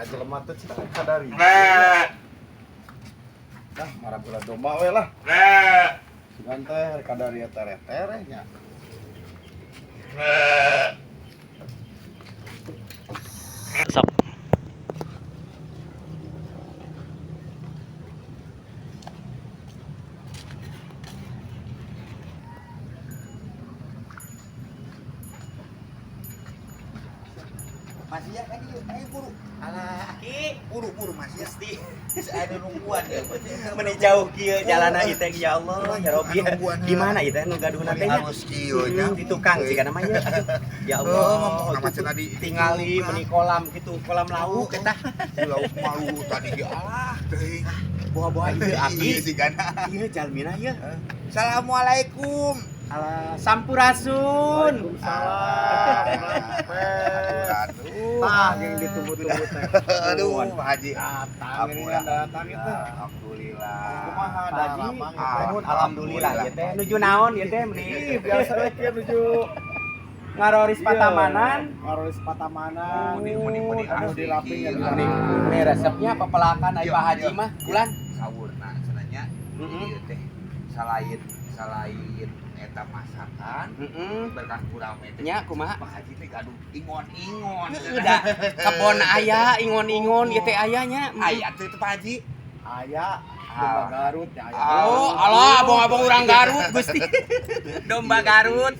Mana jelema teh cenah kadari. Dah marah bola domba we lah. Sugan teh rek kadari tere-tere nya. Sok. Masih ya kan ieu, ayo buru. Alah, Aki, Buru-buru masih ya. Gusti. Ada nungguan ya. Meni jauh kieu jalana ieu teh ya Allah, ya Rabbi. Di mana ieu teh nu gaduhna teh nya? Halus kieu nya. Di tukang sih namanya. Aduh, ya Oh, Allah. ngomong nama cenah di Tingali meni kolam gitu, kolam lauk eta. Lauk malu tadi ge alah teuing. Buah-buah ieu Aki. Iya sih gana. Ieu jalmina ieu. Assalamualaikum. Alah, sampurasun. Waalaikumsalam. Rampes. Aduh. Tah yang ditunggu-tunggu teh. Aduh, Pak Haji. Datang ini kan datang itu. Alhamdulillah. Kumaha Pak Haji? daramang teh? Nuhun, alhamdulillah ieu teh. Nuju naon ieu teh meni Ih, biasa we kieu nuju ngaroris patamanan. Ngaroris patamanan. Meni meni meni Aduh dilaping ya Meni dilaping. meni resepnya pepelakan ai Iya, Pak Haji iya. mah bulan. Sawurna cenahnya. Heeh. Ieu teh salain salain eta masakan Heeh. berkah kurame teh. Nya kumaha? Pak Haji teh gaduh ingon-ingon. Udah kebon aya ingon-ingon ieu teh aya nya. Aya teh teh Pak Haji. Aya domba Garut ya aya. Oh, alah abang-abang urang Garut Gusti. Domba Garut.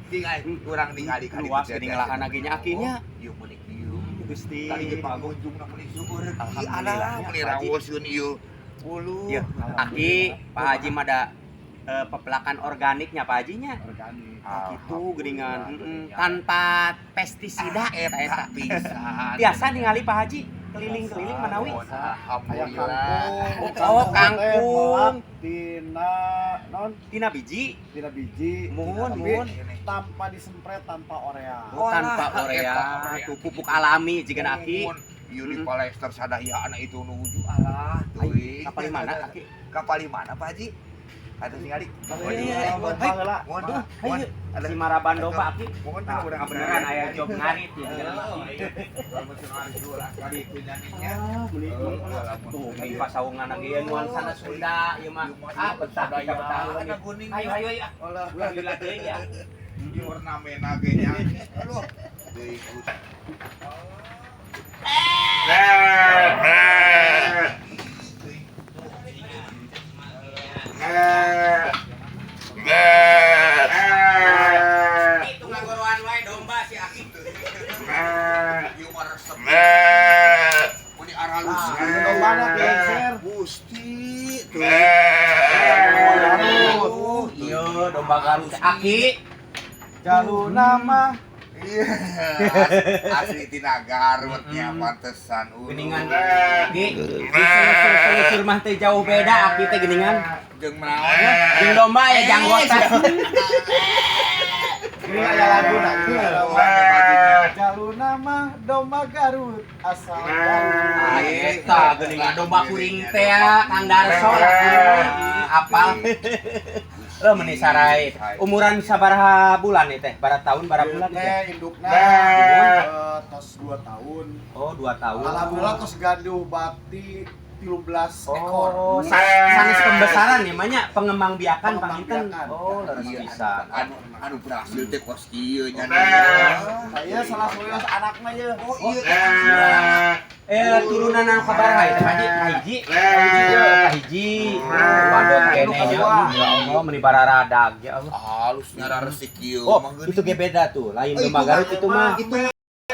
Tinggal urang ningali ka Luas geuning lahan ge nya aki nya. Ieu meni kieu. Gusti. Tadi ge pangunjungna meni syukur. Alhamdulillah, Alah meni Pak Haji. rawoseun ieu. Ulu. Ieu aki Pak Haji mah da pepelakan organiknya Pak Haji nya. Organik. Gitu geuningan tanpa pestisida eta eta. Pisan. Biasa ningali Pak Haji keliling-keliling manawi. Aya Alhamdulillah. kangkung. Oh, teh kangkung. melak tina non Tina biji. tina biji. Muhun, Tapi muhun. tanpa disemprot, tanpa orea. Oh, tanpa Olah, urea, eta tuh pupuk alami jiga aki. Ieu di Palester sadayana itu nuju alah teuing. Kapal di mana aki? Kapal di mana Pak Haji? Kata ningali. Iya, Mohon hai. heula. Mohon, Aduh, mohon. hayu. Si Maraban domba aki. Mohon Nah, urang beneran aya job ngarit ya. Ah, Tuh, di pasaungan lagi ya nuansa Sunda ieu mah. Ah, betah kita betah. Ayo ayo ayo. Olah, Ulah lila teuing ya. di ornamen ge nya. Aduh. Deui Gusti. Itu ngagoroan wae domba si aki. Ieu mah resep. Meni aralus. Ah, dombana geser. Gusti tuh. Garut. Iya, domba Garut aki. Jalu nama Iya. Asli tina Garutnya pantesan ulu. Geningan ki diselusur mah teh jauh beda aki teh geningan. Jeung naon ya? Jeung domba ya janggotan. Ini aya lagu nanti. Jalu nama domba Garut asal Garut. Ah, eta geuningan domba kuring teh ya, Kang Darso lah kuring. Apal. Lo meni sarai. Umuran sabaraha bulan ieu teh? Bara tahun, bara bulan Ieu teh? teh indukna tos 2 tahun. Oh, 2 tahun. Alhamdulillah tos gaduh bati 13 ekor. Oh, sanes pembesaran ya, mah nya pengembang biakan panginten. Pengembangbiakan. Oh, leres Iya, pisan. Anu anu berhasil teh kos kieu nya. Saya salah satu anakna ye. Oh iya. Eh, turunan anu kabaraha ieu teh, Pak Haji? Kahiji. Kahiji. Padot kene nya. Ya Allah, meni bararadag ya Allah. Halus nyara resik kieu. Oh, itu ge beda tuh. Lain domba Garut itu mah. Itu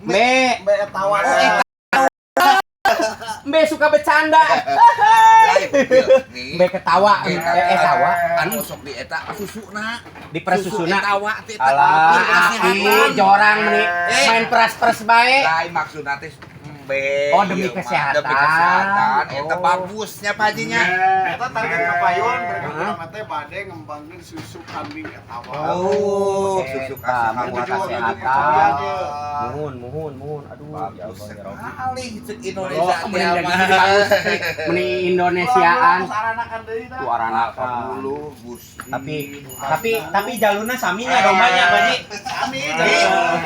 Me, Mbe etawa. Mbe suka bercanda. lain ieu nih. Mbe ketawa, tawa. Anu sok di eta susuna. Di persusuna. Etawa teh eta. Alah, Kesehatan. aki jorang meni main peras-peras bae. Lain maksudna teh embe. Oh, demi ieu mah. kesehatan. Demi kesehatan. Eta Oh. bagusnya Pak Haji nya. Eta target kapayun mereka kurang teh bade ngembangkeun susu kambing etawa. Oh, susu Eta, kesehatan. buat Tujuh, tujuh kesehatan. kemudian, Muhun, muhun, muhun. Aduh, ya Bagus Allah ya Rabbi. sekali cek Indonesia Oh, meni bagus meni Indonesiaan. Terus aranakan deui tah. Tuh aranakan. Sepuluh Gusti. Tapi jalurna saminya dombanya, Pak Haji. Sami Iya,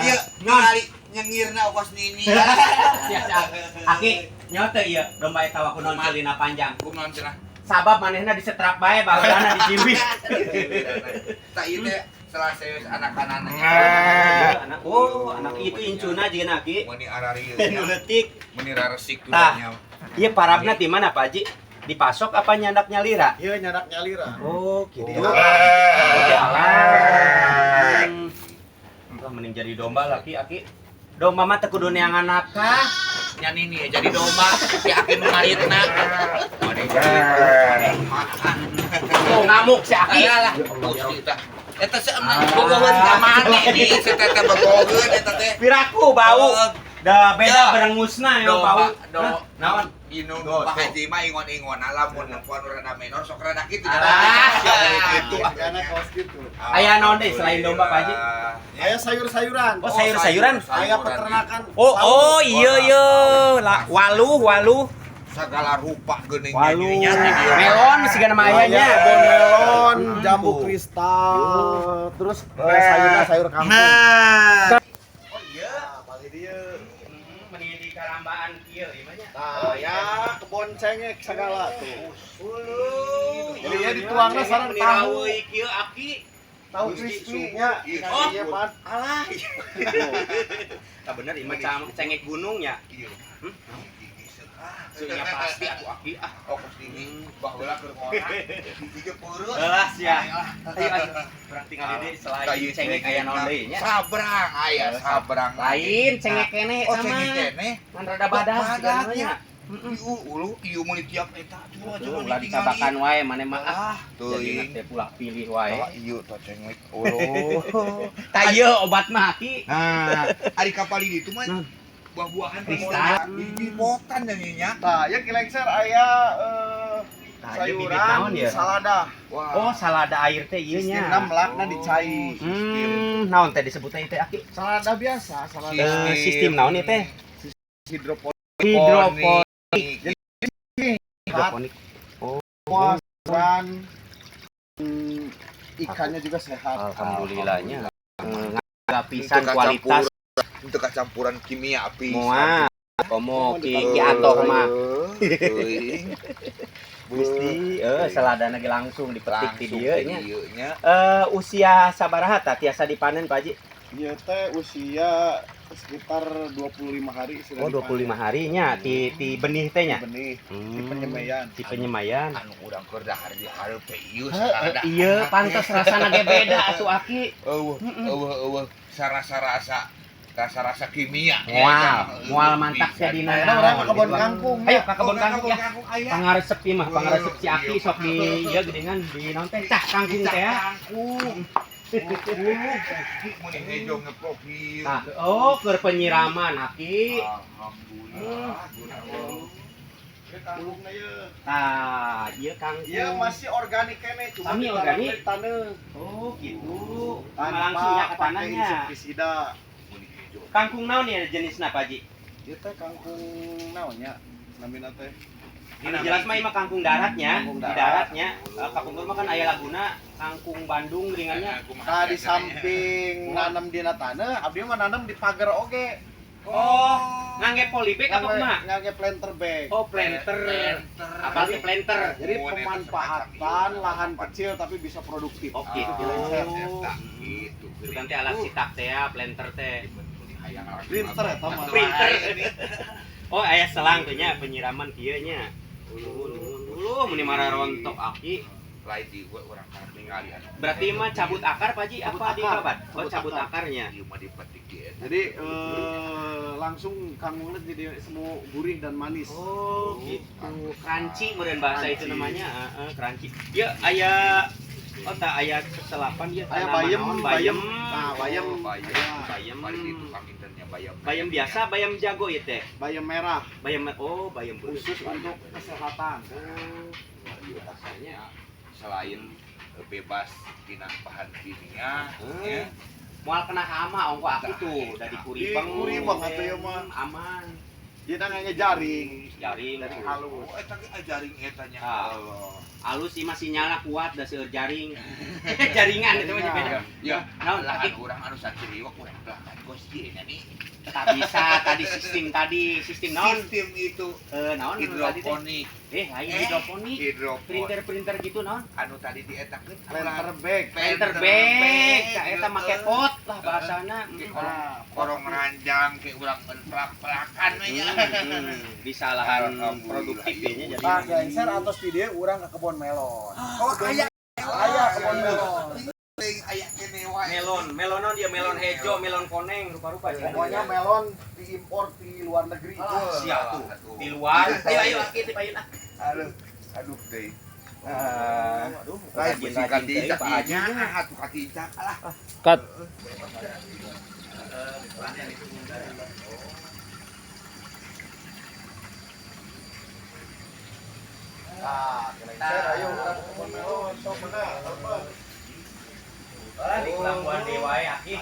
iya, ningali Nyengirna kos nini. Biasa. Aki, nyaho teu ieu domba eta ku naon ceulina panjang? Kumaha cenah? Sabab manehna disetrap bae baheulana dijibis. Tak ieu teh salah serius anak-anak. Anak, oh, anak itu incuna jeung Aki. Meni ararieu. Nu leutik. Meni raresik Tah. tulangnya. Ieu parabna di mana, Pak Haji? Dipasok apa nyandak nyalira? Iya, nyandak nyalira. Oh, gitu. Iya. Oh, jalan. Wah, mending jadi domba laki, Aki. Domba mah teu kudu neangan nafkah. Nya nini ya jadi domba si Aki nu ngaritna. Meni jadi Oh, ngamuk si Aki. Alah, Gusti tah. Eta seemna bogoheun ka maneh di si teh bogoheun eta teh. Piraku bau. Da beda Ya. berengusna ya bau. Domba, do, Hah? Naon? Inu Pak Haji mah ingon-ingon lamun nempoan rada menor sok rada kitu. Alah. Gitu. Karena kos gitu. Aya naon deui selain domba, Pak Haji? Aya sayur-sayuran. Oh, sayur-sayuran. Aya peternakan. Oh, oh iya iya. Waluh, waluh. Segala rupa geuning Waluh. nya di dieu. Melon sigana mah aya nya. Aya kebon melon, jambu Tuh. kristal, terus sayurnya sayur kampung. Oh iya. Nah, balik dia. Meni di karambaan kieu ieu mah nya. Nah, ya kebon cengek segala tuh. Uluh. Jadi ya dituangna sareng tahu. Kieu Aki. Tahu crispy nya. Iya. Oh. Iya, Pan. Alah. Tak bener ieu mah cengek gunung ya. Iya. Hmm? Sunya pasti aku Aki ah. Oh, kos ini baheula keur ngora. Hiji ge peureut. Alah sia. Ayo ayo. Urang tinggal di dieu selain Tah, ieu cengek aya naon deui nya. Sabrang aya sabrang. Lain cengek keneh Oh, sama. cengek keneh. Ngan rada badas Badas, sigana nya. Ieu ulu ieu meuli tiap eta tuh aja Tuh, ulah dicabakan wae maneh mah ah. Jadi Teuing. teh ulah pilih wae. Tah ieu tah cengek. Uluh. Tah ieu obat mah Aki. Nah, ari kapal itu mah Nah. buah-buahan Kristal. Di potan nya. Nah, ya kilengser aya Tah, ieu bibit sayuran naon ya? salada. Wah. Oh, salada air teh ieu nya. Sistemna melakna di cai. Naon teh disebutna ieu teh Aki? Salada biasa, salada Sistem naon ieu teh? hidroponik. Hidroponik. Hidroponik. Hidroponik. Semua sayuran, ikannya juga sehat. Alhamdulillahnya. Ngaga pisan kualitas Untuk campuran kimia pisan. moal. Komo ki ki atoh mah. Teuing. Gusti, saladana ge langsung dipetik di dieu nya. Dieu nya. Usia sabaraha tah tiasa dipanen Pak Haji? Ieu teh usia sekitar 25 hari sudah Oh, 25 harinya ti ti benih teh nya. Benih, di penyemaian. Ti penyemaian. Anu urang keur dahar di hareup teh ieu Heeh, salada. iya, pantes rasana ge beda atuh Aki. Eueuh, eueuh, eueuh, sarasa-rasa rasa-rasa kimia. Moal, moal mantak sia dina. Ayeuna urang ka kebon kangkung. Ayo ka kebon kangkung ya. Kangkung aya. Pangaresep ieu mah, pangaresep si Aki sok di ieu geuningan di naon teh cah kangkung teh ya. Kangkung. Mun hejo ngeprok ieu. Tah, oh keur penyiraman Aki. Alhamdulillah. Kangkungna ieu. Tah, ieu kangkung. Ieu masih organik keneh, cuma Sami ditanam organik? di taneuh. Oh, gitu. Tanpa Langsung ya ke pakai tanahnya. insektisida. Mun hejo. Kangkung naon ya jenisna Pak Haji? Ieu teh kangkung naon nya? Namina teh. Ini jelas mah ieu mah kangkung daratnya, Kangkung di darat. daratnya. Kapungkur mah kan aya laguna kangkung Bandung ringannya. Nah, di samping nanam dina taneuh, abdi mah nanam di pagar oge. Oh, ngangge polybag apa kumaha? Ngangge planter bag. Oh, planter. Apa sih planter? Jadi pemanfaatan lahan kecil tapi bisa produktif. Oh, gitu. Gitu. Itu nanti alat sitak teh ya, planter teh. Printer eta mah. Printer. Oh, aya selang teh nya penyiraman kieu nya. Uluh, uluh, uluh, meni marah rontok Aki. Lain di urang karep ningali anu. Berarti mah cabut akar Pak Haji Cabut apa akar. dibabat? Oh, Cabut cabut akar. akarnya. Ieu mah dipetik di eta. Jadi langsung kangkungnya jadi semua gurih dan manis. Oh, gitu. Crunchy meureun bahasa itu namanya, heeh, crunchy. Ya aya oh tak aya seselapan ya Aya tanaman bayem, naon? bayem. Bayem. Nah, bayem. Oh, bayem. Aya Bayem. Balik itu pangintennya bayam. Bayem biasa, bayem jago ya teh. Bayem merah Bayem oh, bayem khusus untuk kesehatan. Oh, Iya, rasanya selain bebas tina bahan kimia, ya. Moal kena hama ongko aku tuh dari kuribeng. Di kuribeng atuh ieu mah. Aman. Dia nanya jaring. Jaring. Jaring halus. Oh, eta ge jaring eta nya. Ah. Allah. Alus sih masih nyala kuat da seueur jaring. Jaringan itu mah beda. Ya, Naon lahan aki urang anu saciriwak urang belakang kos ieu nya nih. tak bisa tadi sistem tadi sistem naon? Sistem itu Eh naon anu tadi teh? hidroponik. Eh lain hidroponik. Hidroponik. Printer-printer gitu naon? Anu tadi dietakeun Planter bag. Printer bag, da eta make pot lah bahasana. Ke korong, korong ranjang ke urang pelak-pelakan we nya. Bisa lahan Alhamdulillah. produktif nya jadi. Nah, lengser atos di dieu urang ke kebon melon. Oh, aya Aya kebon melon. Aya kene wae. Melon, melon naon dia melon hejo, melon koneng, rupa-rupa. Pokoknya melon diimpor di luar negeri. Siap tuh. Di luar. Ayo ayo aki teh payun ah. Aduh, aduh teh. Aduh, Lain Rajin-rajin bisi katicak teh, Pak Haji. nya, atuh katicak lah. Cut. Nah, lengser ayo urang ke kebon melon. Sok bener, apa? Ah, di Pelabuhan Dewa ya, aki.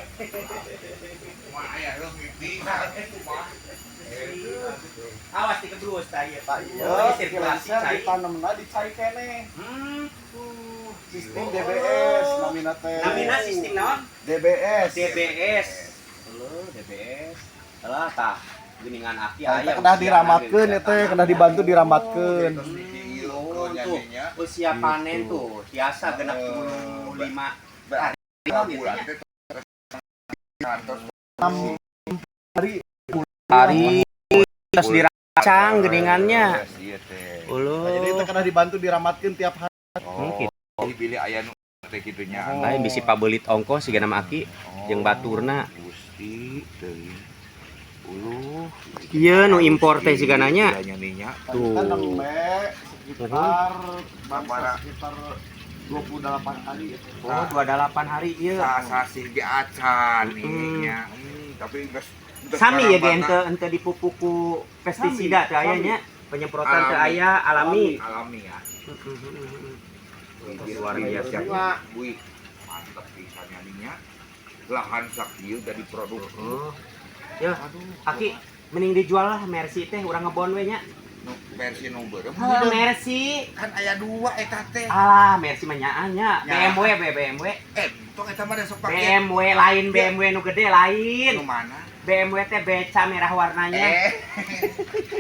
Mah aya leungit bisa kumaha. Awas dikebrus tah ieu. Tah iya, Oh, sirkulasi lengser cai. ditanemna di cai keneh. Hmm. Sistem DBS namina teh. Namina sistem naon? DBS. DBS. Halo, DBS. Alah tah geuningan aki Nah, aya. eta kedah diramatkeun ya teh, kedah dibantu diramatkeun. Oh, tuh. Usia panen tuh biasa 65 hari. Bulan teh kantos Hari Hari terus dirancang geningannya. Iya teh. Ulu. Nah, jadi itu kedah dibantu diramatkeun tiap hari. Oh, dipilih aya nu teh kitu nya. Lain bisi pabelit ongkos siga nama aki jeung baturna. Gusti teuing. Uluh. Ieu nu impor teh sigana nya. Nya nya. Tuh. Kita nembe sekitar bangsa sekitar 28 hari itu. Oh, 28 hari ieu. Sasih ge acan nya. Tapi geus Sami ya ge ente dipupuk ku pestisida teh aya nya. Penyemprotan teh aya alami. Alami ya. Luar biasa. Wih, mantap pisan nya. Lahan sakieu dari produk. Ya, aki mending dijual lah Mercy teh urang ngebon we nya. Nu versi nu beureum. Heuh, Mercy. Kan aya dua eta teh. Alah, Mercy mah nyaan nya. Nya. BMW BMW. Tong eta mah da sok pake. BMW lain BMW nu gede lain. Nu mana? BMW teh beca merah warnanya.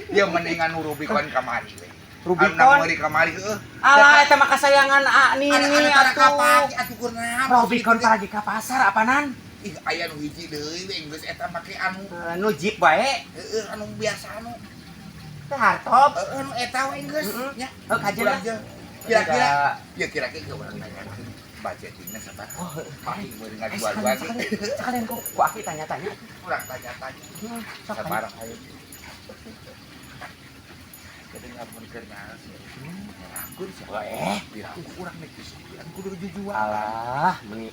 Ya mendingan nu Rubicon kamari we. Rubicon. Anu meuli kamari heueuh. Alah, eta mah kasayangan A nini Anu tara atuh. kapake atuh keur naon. Rubicon paragi ka pasar apanan? Ih, aya nu hiji deui we geus eta make anu Nu Jeep wae. heueuh anu biasa anu. Teh hartop. Heueuh anu eta we geus nya. Heuh kajen lah. Kira-kira ya kira-kira ke urang nanyakeun budgetingna sabaraha. Oh, Paling meuli ngajual-jual sekalian kok ku aki tanya-tanya. Urang tanya-tanya. Sok tanya. Sabaraha aya. Jadi ngamun keur nyaho sih. Nyerahkeun sih. Piraku urang nek disuguhan kudu jujuan. Alah, meni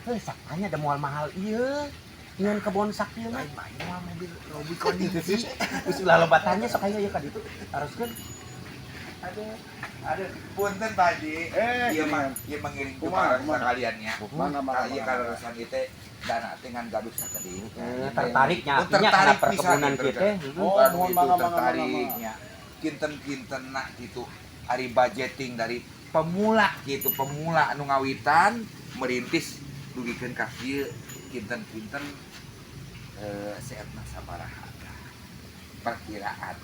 heuh sakanya da moal mahal ieu. Nyeun kebon sakieu mah. Lain mah ieu mah mobil Rubicon hiji. Geus ulah loba tanya sok ayo ka ditu. Taroskeun. Aduh, aduh, punten Pak Haji. Ieu mah ieu mengiring Kumaha, kumaha kumaha? sekaliannya. Mana mana. Ieu kaleresan ieu teh dana teh ngan gaduh sakedeung. Tertariknya Oh, artinya karena tertarik pisan, perkebunan tertarik. kita. Oh, Aduh, mohon itu mangga, mangga, mangga, tertariknya. Kinten-kintenna gitu. Ari budgeting dari pemula gitu, pemula anu ngawitan merintis dugikeun ka kieu kinten-kinten seetna sabaraha perkiraan.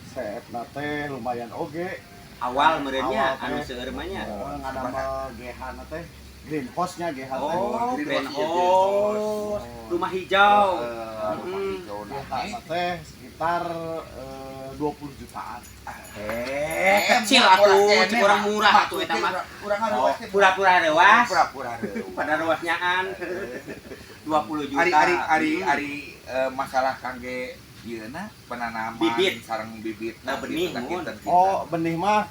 Seetna teh lumayan oge. Awal meureunnya Awal anu teh. seueur mah nya. Oh, ngadamel GH na teh. Greenhouse-nya GH teh. Oh, Greenhouse, iya, greenhouse. Rumah hijau. Rumah hijau GH na teh sekitar 20 jutaan. Kecil atuh, cek urang murah atuh eta mah. Urang reuas teh. Pura-pura reuas. Pura-pura reuas. Pada reuas nyaan. 20 juta. Ari ari ari ari masalah kangge ieuna penanaman Bibit. sareng bibit Nah, benih, mun. Oh, benih mah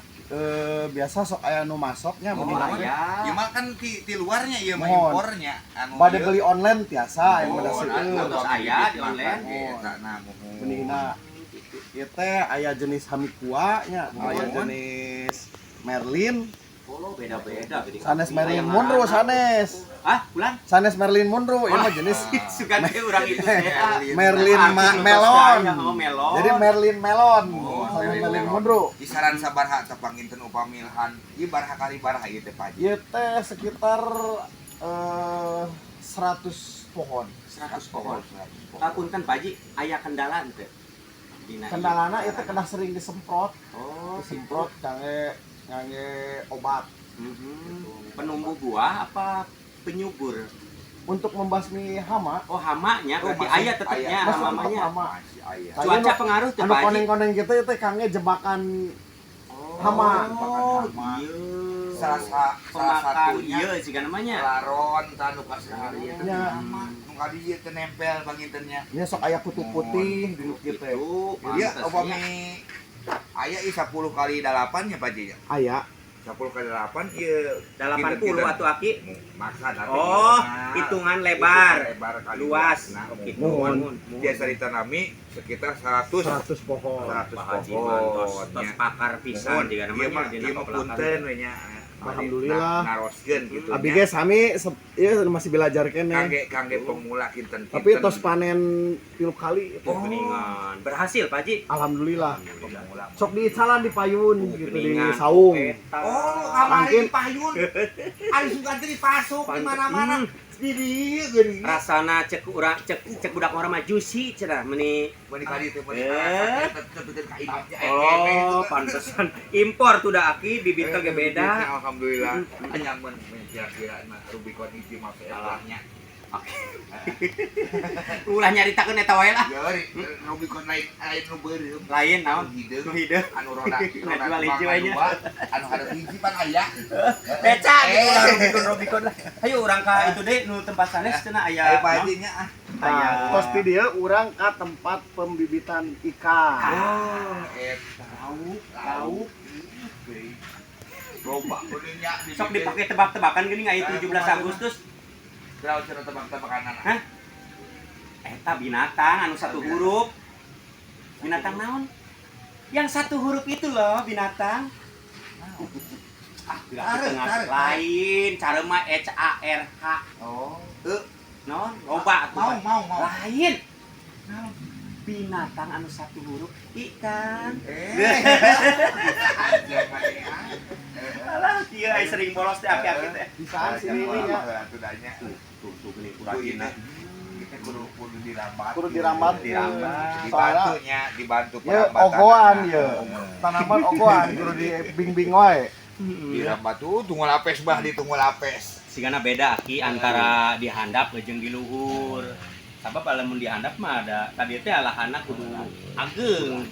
biasa sok aya nu masoknya Oh, benih mah. aya. Ieu mah kan ti luarnya ieu mah Mohon. impornya anu Bade ieu. beli online tiasa yang Oh, pada anu seueur. Tos aya di online. Eta na muhun. Benihna ieu teh aya jenis Hamikua nya, aya Mohon. jenis Merlin, Oh, beda-beda geuning. Sanes Marilyn Monroe sanes. Ah, ulang. Sanes Marilyn Monroe ieu mah jenis Sugan teh urang itu teh. Merlin Artis nu Melon. tos gaya, oh, melon. Jadi Merlin Melon. Oh, Sanes Marilyn Marilyn Melon. Monroe. Kisaran sabaraha teh panginten upamilhan ieu baraha kali baraha ieu teh Pak Haji? Ieu teh sekitar 100 pohon. 100 pohon. 100 pohon. Punten Pak Haji, aya kendala teu? Dina ieu. Kendalana ieu teh kena sering disemprot, Oh, disemprot kangge ngangge obat. Penumbuh buah apa penyubur? Untuk membasmi hama. Oh, hamanya Oh, berarti masih aya tetepnya aya. Masih hama tetep mamanya. hama. Masih aya. Saya Cuaca nu- pengaruh teu Anu Pak Haji? koneng-koneng gitu itu kangge jebakan Oh, hama. Jebakan hama. Iya. Salah Pemakan satunya iya jika namanya. laron tanu kasehari eta Ya. hama nu ka dieu teh nempel pangintennya. Nya sok aya kutu putih di nu kieu teh. Itu Iya, pantes upami nya. aya ieu 10 kali 8 nya Pak Haji ya. Aya. 10 kali 8 ieu 80 atuh Aki. Maksa tapi Oh, nah, hitungan lebar, hitungan lebar kali luas. Nah, Gitu. Nuhun. biasa ditanami sekitar 100 100 pohon. 100 Pak Haji pohon. mah tos tos nya. pakar pisan Mohon, jika ieu namanya mah dina ieu mah pepelakan. punten we nya. Alhamdulillah. Naroskeun gitu. Abi ge sami ieu masih belajar keneh. Kangge kangge pemula kinten-kinten. Tapi tos panen tilu kali. Oh, geuningan. Berhasil Pak Haji. Alhamdulillah. Pemula. Sok dicalan di payun gitu di Geuningan. saung. Eta. Oh, kamari Mungkin- di payun. Ari sugan teh dipasok di mana-mana. Di dieu geuning. Rasana cek urang cek cek budak urang mah juicy cenah meuni. Meuni ka dieu teh meuni Eh. teu ka imah teh aya keneh Oh, pantesan impor tuh dah Aki bibitnya ge beda. Alhamdulillah. Hanya mun kira-kira mah Rubicon hiji mah nya. Ulah nyaritakeun eta wae lah. Ya, Rubicon lain lain nu beureum. Lain naon? Nu hideung. Nu hideung. Anu roda roda Ngajual hiji tukang wae nya. dua, anu hareup hiji pan aya. Beca gitu Eh. lah Rubicon Rubicon lah. Ayo urang ka itu deh nu tempat sanes cenah aya. Ayo Pak Haji nya ah. Aya. Nah, tos di dieu urang ka tempat pembibitan ikan. Oh, eta. Lauk, lauk. Loba geuning nya. Sok dipake tebak-tebakan geuning aya 17 Agustus. Kenapa cenah tebak-tebakan anak? Hah? Eta binatang anu satu huruf. Binatang naon? Yang satu huruf itu loh binatang. Ah, Care, tengah care. lain, cara mah H A R H. Oh, Non, loba atuh. mau mau mau. Lain. Naon? Binatang anu satu huruf ikan. Eh. Aja mah ya. Alah, kieu ai sering bolos teh aki-aki teh. Bisaan sini ini nya. Nya. Tuh, tuh geuning Kudu kuragina. Kita kudu kudu dirambat. Kudu dirambat. Dirambat. Soalnya Dibantunya, dibantu ya perambatan. ogoan ya. Tanaman ogoan kudu dibimbing wae. Dirambat tuh tunggu lapes bah di tunggu lapes. Sigana beda Aki antara dihandap jeung di luhur. Sabab lamun dihandap mah ada tadi teh alahana kudu ageng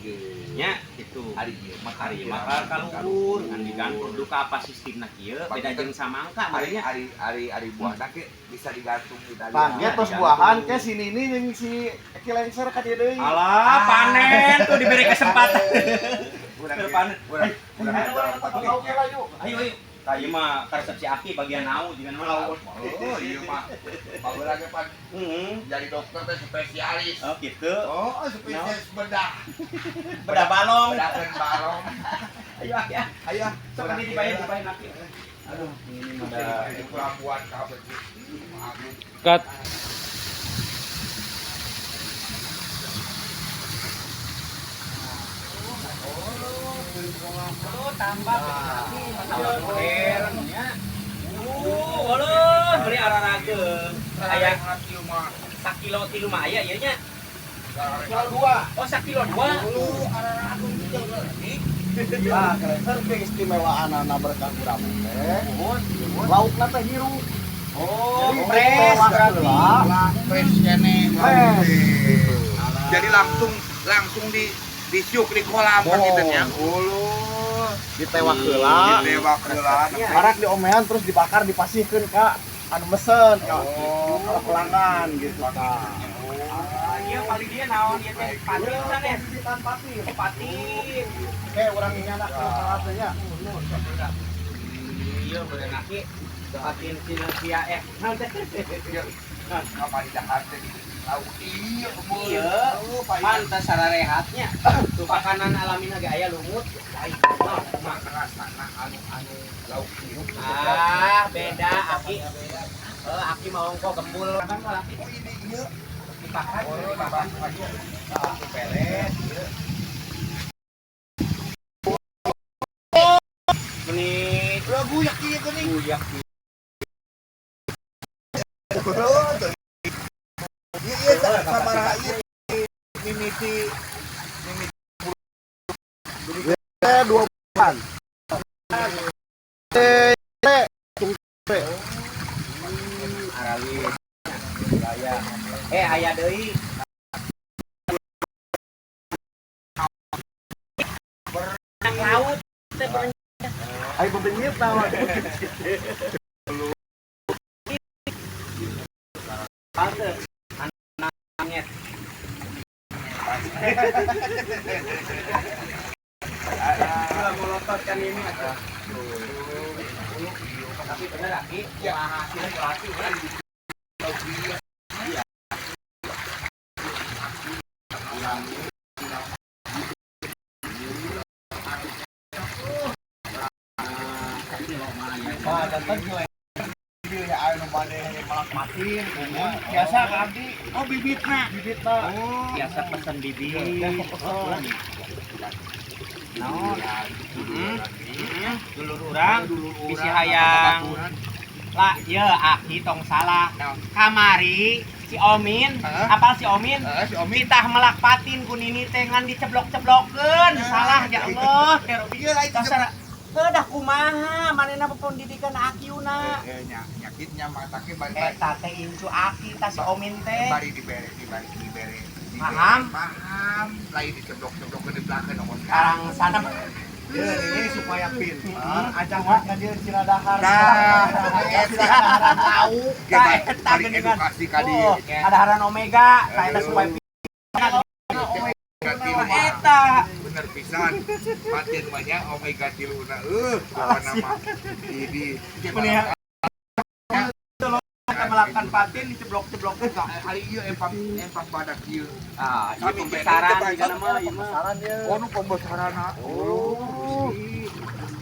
nya gitu. Ari ieu mah Ari mah ka luhur ngan digantung duka apa sistemna kieu beda jeung samangka Ari makanya. ari ari ari buahna ke bisa digantung di tali. Tah, ge tos buahan ke sini ini jeung si Eki Lengser ka dieu deui. Alah, panen tuh diberi kesempatan. Urang Panen. urang urang Oke lah yuk. Ayo ayo. Tah ieu mah karesep si Aki bagian nau jeung mah lauk. Oh, iya mah. Baheula ge pan Heeh. jadi dokter teh spesialis. Oh gitu. Oh, spesialis bedah. Bedah balong. Bedahkeun balong. Ayo Aki ah. Ayo, Sok ini dibayar dibayar Aki. Aduh, ini mah ada pelabuhan kabeh. Cut. Oh, tambah modern nya. Waduh, beli ararageung. Aya sakilo tilu mah aya ieu nya. Kilo dua. Oh, sakilo dua. Nah, Lengser keistimewaan berkah urang teh. Laukna teh hirup. Oh, Jadi, fresh tewak berarti. heula. Fresh kene. Fresh. Jadi langsung langsung di disiuk di kolam kan Oh. gitu nya. Uluh. Ditewak heula. Ditewak heula. Marak diomean terus dibakar dipasihkeun ka anu mesen ka Oh. ka pelanggan gitu tah. Ah, ieu paling dia naon ieu teh patin sanes. Bibitan patin. Oh, patin. Oke, urang nyanak ke salasnya. Iya, bener Aki. Patin sinergia eh. Naon teh? Kamari dahar teh lauk ieu. Iya. Pantes sararehatnya. Tuh makanan alami ge aya lumut. Ai, mah kumaha? Rasana anu anu lauk ieu. Ah, beda aki. Eh, aki mau ongko gembul kan kalau aki Oh, ini ieu. Dipakan, Oh, dipakan. Dipakan. Pelet ieu. Meni Ulah guyak ieu geuning. Guyak. Ieu ieu sabaraha ieu mimiti mimiti? 2 bulan. Arawi. Gaya. Eh, aya deui. Berenang laut teh berenang. Ayo bebenyit tahu. Tante. Anak Ulah melotot kan ini atuh. Tapi bener aki, kumaha hasilnya kurasi kan. Iya. Wah, jantan gila. Ieu ya anu bade melak patin, biasa ka abdi. Oh, bibitna. Bibitna. Oh. Biasa pesen bibit. Biasa pesen. Naon? Heeh. Dulur urang, bisi hayang. Lah, ye aki tong salah. Kamari si Omin, Heeh. apal si Omin? Heeh, si Omin. Mitah melak patin ku nini teh ngan diceblok-ceblokeun. Salah ya Allah. Iya lain. Dasar heuh dah kumaha manehna pendidikan akiuna. Eh, nya nyakitnya matake bari Eta teh incu aki tah si Omin teh. Bari dibere dibari dibere. Dibere. Paham? Paham. Lain diceblok-ceblok di belakang nomor. Sekarang sana. Ieu ini supaya pintar, ajak ka dieu sira dahar. Nah, Sira daharan lauk. Tah eta Bari geuningan. edukasi ka dieu. Oh, kadaharan omega, tah eta supaya Omega tilu mah. Eta. Bener pisan. Patin banyak omega 3 na. Pokona mah. Ini Kita melakukan patin diceblok-ceblokkeun. Hari ieu empat empat badak ieu. Ah, ieu Sami pembesaran beda, juga nama ieu mah. Saran dia. Oh, nu pembesaranna. Oh.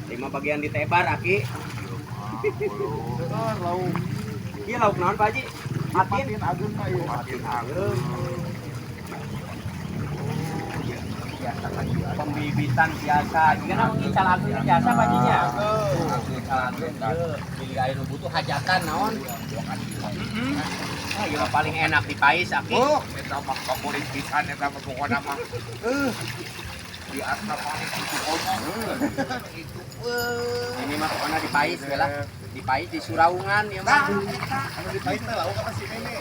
Lima bagian ditebar aki. Heeh, lauk. Ieu lauk naon Pak Haji? Patin. Patin ageung ka ieu. Patin ageung. Pembibitan biasa. Jika nama ngical ageung teh biasa Pak Haji nya. Ngical ageung ieu bilih aya nu butuh hajatan naon. Heeh. Ah, ieu mah paling enak dipais aki. Oh, eta mah favorit pisan eta mah pokona mah. Di atas paling itu kono. Itu Ini mah pokoknya dipais we lah. Dipais di suraungan ieu mah. Anu dipais teh lauk apa sih ini?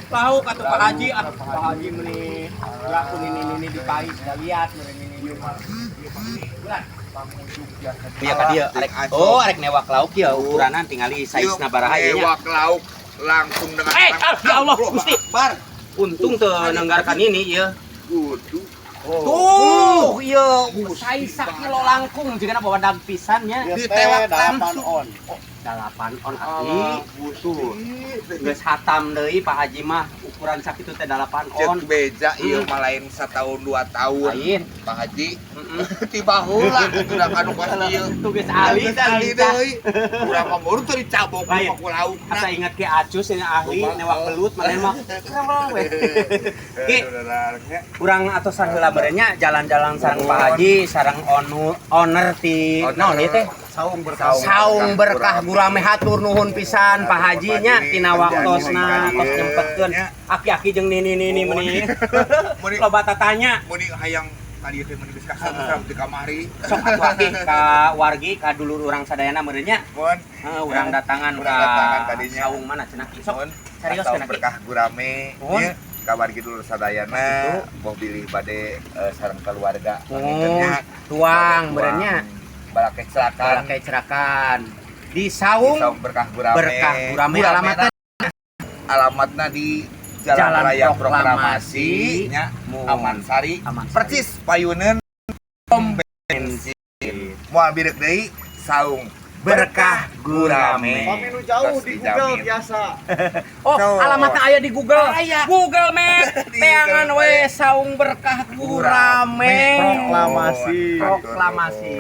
Lauk atuh Pak Haji, ah Pak Haji meni laku ini ini dipais dah lihat meni ini ini. Bulan. Iya ka dieu arek oh arek newak lauk ya ukuranan tingali saizna baraha ieu nya. Newak lauk langsung dengan Eh, ah, ya Allah, Gusti. Bar. Untung teu nenggarkan ini ieu. Kudu. Tuh, ieu size sakilo langkung jigana bawa dag pisan nya. Ieu teh Ditewak 8 langsung. on. 8 on aki. Butuh. Geus hatam deui Pak Haji mah ukuran sakitu teh 8 on. Cek beja ieu mah lain setahun 2 tahun. Lain. Pak Haji, Heeh. tiba heula atuh anu kos ieu. Tuh geus ahli Geus ahli deui. Urang mah baru teu dicabok Lain. ku laukna. Asa ingat ke Acus yang ahli newak belut mana mah. We. Ki, urang atosan heula meureun nya jalan-jalan sareng Pak Haji, sareng owner ti naon ieu teh? Saung berkah. Saung Berkah Gurame. Hatur nuhun pisan Pak Haji nya tina waktosna tos nyempetkeun aki-aki jeung nini-nini meni. Meni Loba tatanya. Meni hayang tadi teh meni geus kasar di kamari. Sok atuh aki ka wargi ka dulur urang sadayana meureun nya. Mun Heuh, urang datangan Urang ka datangan tadinya. saung mana cenah ki? Sok mun serius Saung cenah ki. Berkah Gurame Mun. nya ka wargi dulur sadayana boh bilih bade sareng keluarga Mun tuang meureun nya. Balakeh celakan. Balakeh cerakan di Saung Saung Berkah Gurame. Berkah Gurame alamatna? Alamatna di Jalan, Jalan Raya Proklamasi, Proklamasi nya Mun. Amansari. Amansari. Percis payuneun pom bensin. Moal bireuk deui Saung Berkah Gurame. Pami nu jauh di Terus Google dijamin. biasa. Oh, Tuh. alamatnya aya di Google. Aya. Google Map. Di Teangan Google we Saung Berkah Gurame. Proklamasi. Proklamasi.